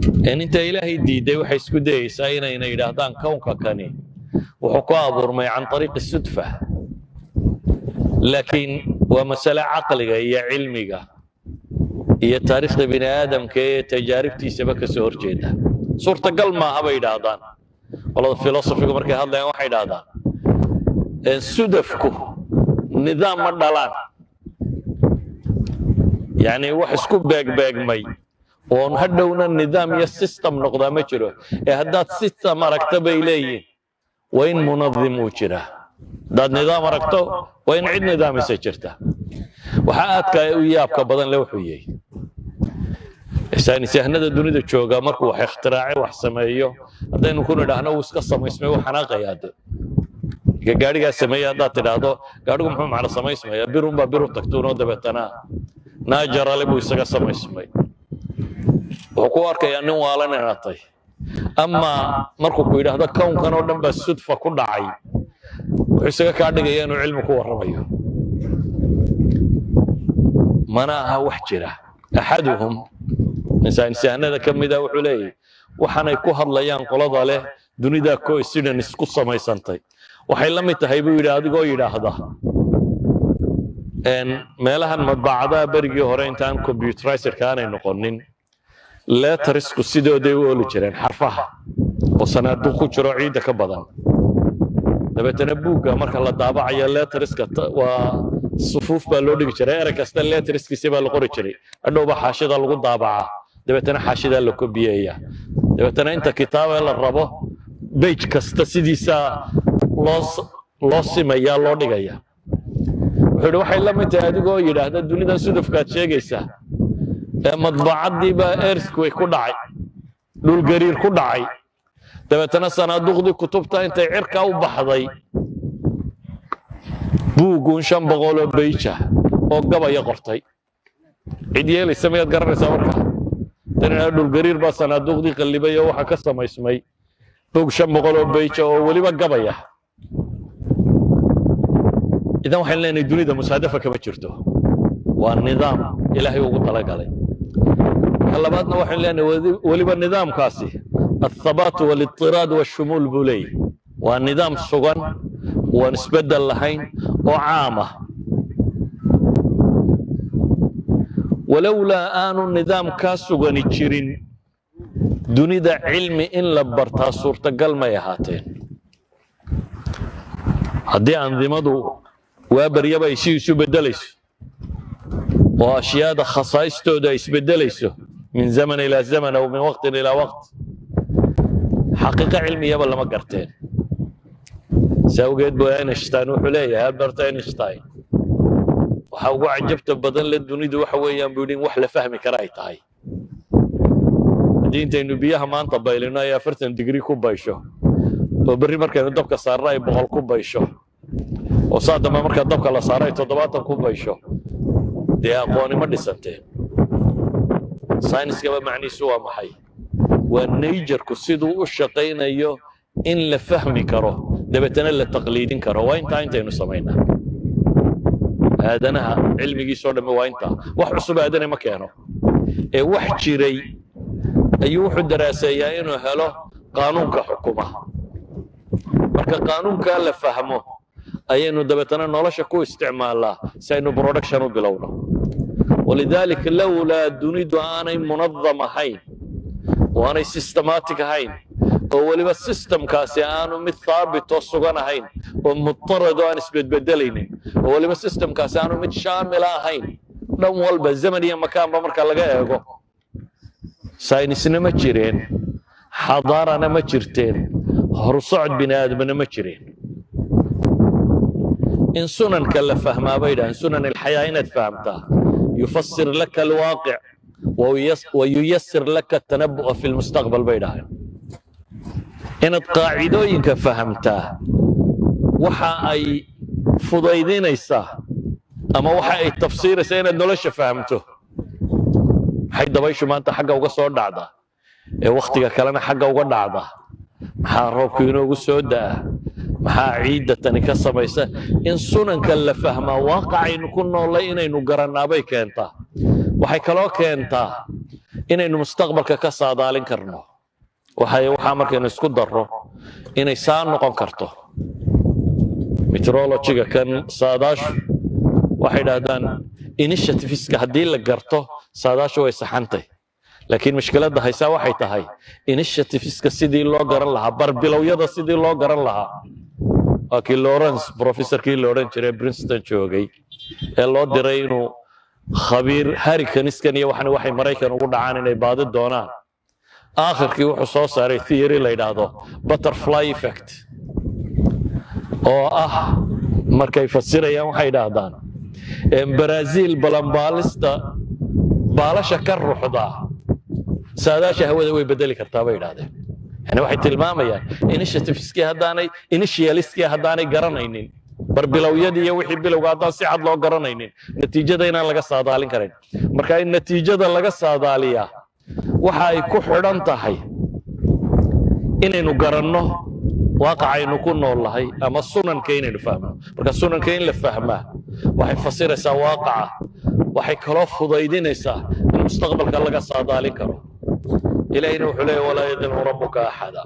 Inta Ilaahay diiday waxay isku dayeysaa inayna yidhaahdaan kownka kani wuxuu ku abuurmay عن طريق الصدفة, laakiin waa masale caqliga iyo cilmiga iyo taariikhda bini aadamka ee tajaaribtiisaba ka soo horjeeda. Suurtagal maaha bay yidhaahdaan. Qolada filosofigu markay hadlayaan waxay yidhaahdaan sudafku nidaam ma dhalaan, yacni wax isku beegbeegmay oon hadhowna nidaam iyo system noqdaa ma jiro. Ee haddaad system aragto, bay leeyihin, waa in munadim uu jiraa. Haddaad nidaam aragto, waa in cid nidaamisa jirta. Waxaa aadka u yaabka badan le wuxuu yahay saynisyahanada dunida jooga markuu wax ikhtiraacay, wax sameeyo, haddaynu ku nidhaahno wuu iska samaysmay, wuu xanaaqayaa. De ka gaadhigaa sameeyey haddaad tidhaahdo, gaadhigu muxuu macno samaysmaya? Birunbaa biru tagtuunoo dabeetana naajarale buu isaga samaysmay. Wuxuu ku arkayaa nin waalan inaatay. Ama markuu ku yidhaahdo kownkan oo dhan baa sudfa ku dhacay, wuxuu isaga kaa dhigaya inuu cilmi ku warramayo. Mana aha wax jira. أحدهم, saynisyahanada ka mida, wuxuu leeyahy waxaanay ku hadlayaan qolada leh dunida coincidence ku samaysantay waxay la mid tahay, buu yidhi, adigoo yidhaahda meelahan madbacadaha berigii hore intaan computerized-ka aanay noqonin, lettersku sidooday u ooli jireen, xarfaha oo sanaaduq ku jiro ciidda ka badan. Dabeetana buugga marka la daabacayo letterska waa sufuuf baa loo dhigi jiray, erey kasta letterskiisa baa la qori jiray, hadhowba xaashida lagu daabacaa, dabeetana xaashidaa la kobiyeeya. Dabeetana inta kitaabee la rabo page kasta sidiisaa loo simayaa, loo dhigaya. Wuxuu yidhi waxay la mid tahay adigoo yidhaahda dunidan sudufkaad sheegaysaa ee madbacaddii baa earthquake ku dhacay, dhulgariir ku dhacay, dabeetana sanaaduqdii kutubta intay cirka u baxday buugguun 500 oo page ah oo gabaya qortay. Cid yeelaysa miyaad garanaysaa? Markaa tan idhahdo dhulgariir baa sanaaduqdii qallibay oo waxaa ka samaysmay buug 500 oo page ah oo weliba gabaya. Idan waxaynu leenahay dunida musaadafa kama jirto, waa nidaam Ilaahay ugu talagalay. Ka labaadna waxaynu leenahay weliba nidaamkaasi الثبات والاضطراد والشمول buu leeyahy. Waa nidaam sugan, waan isbeddel lahayn oo caam ah. Walowlaa aanu nidaamkaa sugani jirin, dunida cilmi in la bartaa suurtagal may ahaateen. Haddii andimadu waa baryaba ay si isu beddelayso oo ashyaada khasaa'istooda ay isbeddelayso من زمن إلى زمن أو من وقت إلى وقت, xaqiiqo cilmiyaba lama garteen. Si awgeed bu Einstein wuxuu leeyahay, Albert Einstein, waxa ugu cajabta badan le dunidu waxa weeyaan, buu yidhi, in wax la fahmi kara ay tahay. Haddii intaynu biyaha maanta baylino ay 40 digrii ku baysho, oo berri markaynu dabka saarno ay 100 ku baysho, oo saa dambe markaa dabka la saaro ay 70 ku baysho, dee aqooni ma dhisanteen. Sayniskaba macnihiisu waa maxay? Waa nature-ku siduu u shaqaynayo in la fahmi karo, dabeetana la taqliidin karo. Waa intaa intaynu samaynaa. Aadanaha cilmigiisoo dhamme waa intaa. Wax cusub aadane ma keeno, ee wax jiray ayuu wuxuu daraaseeyaa inuu helo qaanuunka xukuma. Marka qaanuunkaa la fahmo ayaynu dabeetana nolosha ku isticmaalnaa si aynu production u bilowno. ولذلك lowlaa dunidu aanay munadam ahayn oo aanay systematic ahayn, oo weliba systemkaasi aanu mid haabit oo sugan ahayn oo mutarad oo aan isbedbedelaynin, oo weliba systemkaasi aanu mid shaamila ahayn dhan walba, zaman iyo makaanba marka laga eego, saynisna ma jireen, xadaarana ma jirteen, horusocod bini aadamna ma jireen. In sunanka la fahmaa, bay dhahaan, سنن الحياة inaad fahamtaa يفسر لك الواقع وييسر لك التنبؤ في المستقبل, bay dhahaan. Inaad qaacidooyinka fahamtaa waxa ay fudaydinaysaa ama waxa ay tafsiiraysaa inaad nolosha fahamto. Maxay dabayshu maanta xagga uga soo dhacdaa ee wakhtiga kalena xagga uga dhacdaa? Maxaa roobku inoogu soo da'a? Maxaa ciidda tani ka samaysa? In sunanka la fahmaa waaqacaynu ku noollay inaynu garannaabay keentaa. Waxay kaloo keentaa Inaynu mustaqbalka ka saadaalin karno waxaa markaynu isku darro inay saa noqon karto. Meteorologyga kan saadaashu waxay idhahdaan initiativeska haddii la garto, saadaashu way saxantay. Laakiin mushkiladda haysaa waxay tahay initiativeska sidii loo garan lahaa, barbilowyada sidii loo garan lahaa. Waa kii Lawrence, professorkii la odhan jiray, Princeton joogay, ee loo diray inuu khabiir hurricaneskan iyo waxan waxay Maraykan ugu dhacaan inay baadi doonaan. Aakhirkii wuxuu soo saaray theory la yidhaahdo butterfly effect, oo ah markay fasirayaan waxay idhaahdaan Brazil balanbaalista baalasha ka ruxdaa saadaasha hawada way bedeli kartaa, bay idhahdeen. Yani waxay tilmaamayaan initiativeskii haddaanay, initialiskii haddaanay garanaynin, barbilowyadii iyo wixii bilowga haddaan si cad loo garanaynin, natiijada inaan laga saadaalin karayn. Marka in natiijada laga saadaaliyaa waxa ay ku xidhan tahay inaynu garanno waaqacaynu ku nool nahay ama sunanka inaynu fahmno. Marka sunanka in la fahmaa waxay fasiraysaa waaqaca, waxay kaloo fudaydinaysaa in mustaqbalka laga saadaalin karo. Ilahina wuxuu leeyahy: ولا يظلم ربك أحدا.